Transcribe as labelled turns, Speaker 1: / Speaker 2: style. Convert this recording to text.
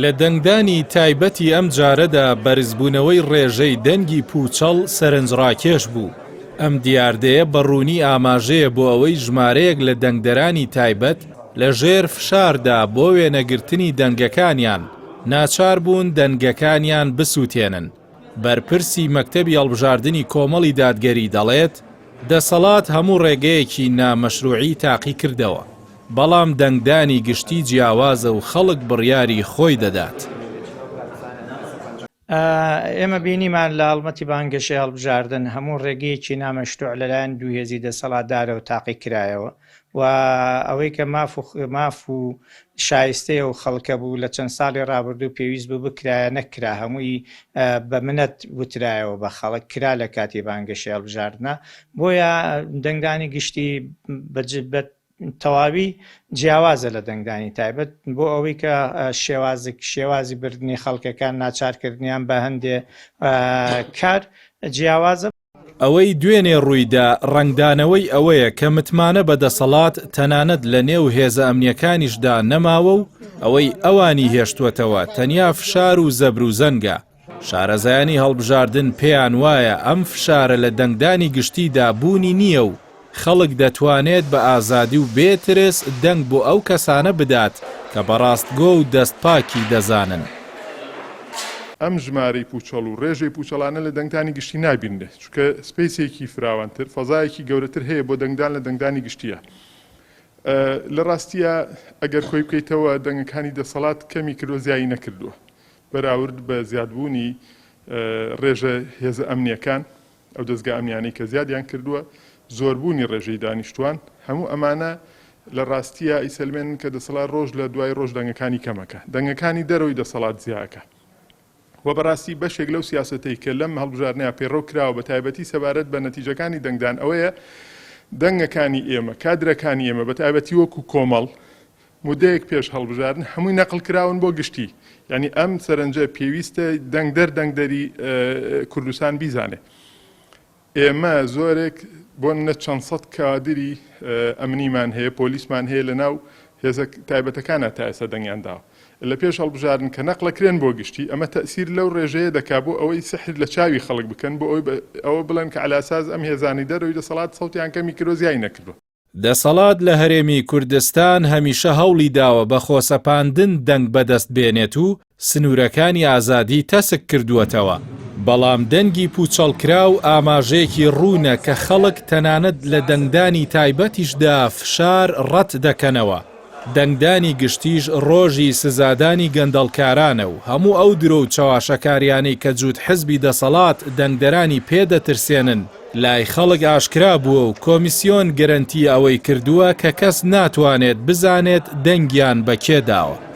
Speaker 1: لە دەنگدانی تایبەتی ئەم جارەدا بەرزبوونەوەی ڕێژەی دەنگی پووچەڵ سەرنجڕاکێش بوو. ئەم دیاردەیە بە ڕوونی ئاماژەیە بۆ ئەوەی ژمارەیەک لە دەنگدەرانی تایبەت لە ژێر فشاردا بۆ وێنەگرتنی دەنگەکانیان، ناچار بوون دەنگەکانیان بسووتێنن. بەرپرسی مەکتەبی هەڵبژاردنی کۆمەڵی دادگەری دەڵێت، دەسەڵات هەموو ڕێگەیەکی نامەشروعی تاقیکردەوە، بەڵام دەنگدانی گشتی جیاوازە و خەڵک بڕیاری خۆی دەدات.
Speaker 2: ئێمە بینیمان لە هەڵمەتی بانگەشەی هەڵبژاردن هەموو ڕێگەیەکی نامەشروع لەلایەن دوو هێزی دەسەڵاتدارەوە تاقیکرایەوە و ئەوەی کە ماف و ماف و شایستەی ئەو خەڵکە بوو لە چەند ساڵی ڕابردوو پێویست بوو بکرایە نەکرا هەمووی بە منەت وترایەوە بە خەڵک کرا لە کاتی بانگەشەی هەڵبژاردنە بۆیە دەنگدانی گشتی بە تەواوی جیاوازە لە دەنگدانی تایبەت بۆ ئەوەی کە شێوازێک شێوازی بردنی خەڵکەکان ناچارکردنیان بە هەندێ کار جیاوازە.
Speaker 1: ئەوەی دوێنێ ڕوویدا ڕەنگدانەوەی ئەوەیە کە متمانە بە دەسەڵات تەنانەت لە نێو هێزە ئەمنییەکانیشدا نەماوە و ئەوەی ئەوانی هێشتووەتەوە تەنیا فشار و زەبروزەنگە. شارەزایانی هەڵبژاردن پێیان وایە ئەم فشارە لە دەنگدانی گشتیدا بوونی نییە و خەڵک دەتوانێت بە ئازادی و بێ ترس دەنگ بۆ ئەو کەسانە بدات کە بە ڕاستگۆ و دەستپاکی دەزانن.
Speaker 3: ئەم ژمارەی پووچەڵ و ڕێژەی پووچەڵانە لە دەنگدانی گشتی نابینرێت، چونکە سپەیسێکی فراوانتر، فەزایەکی گەورەتر هەیە بۆ دەنگدان لە دەنگدانی گشتییە. لە ڕاستییا ئەگەر کۆی بکەیتەوە دەنگەکانی دەسەڵات کەمی کردووە زیایی نەکردووە بەراورد بە زیادبوونی ڕێژە هێزە ئەمنییەکان، ئەو دەزگا ئەمنیانەی کە زیادیان کردووە، زۆربوونی ڕێژەی دانیشتووان، هەموو ئەمانە لە ڕاستییا ئەیسەلمێنن کە دەسەڵات ڕۆژ لە دوای ڕۆژ دەنگەکانی کەم ئەکا. دەنگەکانی دەرەوەی دەسەڵات زیا ئەکا. و بەڕاستی بەشێک لەو سیاسەتەی کە لەم هەڵبژاردنەیا پەیڕەو کراوە بە تایبەتی سەبارەت بە نەتیجەکانی دەنگدان ئەوەیە دەنگەکانی ئێمە، کادرەکانی ئێمە بە تایبەتی وەکوو کۆمەڵ مودەیەک پێش هەڵبژاردن هەمووی نەقڵ کراون بۆ گشتی یانی ئەم سەرنجە پێویستە دەنگدەر دەنگدەری کوردستان بیزانێ ئێمە زۆرێک بۆ نە چەند سەد کادری ئەمنیمان هەیە پۆلیسمان هەیە لە ناو هێزە تایبەتەکانە تا ئێستا دەنگیان داوە لە پێش هەڵبژاردن کە نەقلەکرێن بۆ گشتی ئەمە تەسیر لەو ڕێژەیە دەکا بۆ ئەوەی سحر لە چاوی خەڵک بکەن بۆ ئەوەی ئەوە بڵێن کە عەلاساس ئەم هێزانەی دەرەوەی دەسەڵات سەوتیان کەمی کردوە زیای نەکردوە.
Speaker 1: دەسەڵات لە هەرێمی کوردستان هەمیشە هەوڵی داوە بە خۆسەپاندن دەنگ بەدەست بێنێت و سنوورەکانی ئازادی تەسک کردووەتەوە، بەڵام دەنگی پووچەڵکراو ئاماژەیەکی ڕوونە کە خەڵک تەنانەت لە دەنگدانی تایبەتیشدا فشار ڕەت دەکەنەوە. دەنگدانی گشتیش ڕۆژی سزادانی گەندەڵکارانە و هەموو ئەو درۆ و چەواشەکاریانەی کە جووت حزبی دەسەڵات دەنگدەرانی پێ دەترسێنن لای خەڵک ئاشکرا بووە و کۆمیسیۆن گرەنتی ئەوەی کردووە کە کەس ناتوانێت بزانێت دەنگیان بە کێ داوە.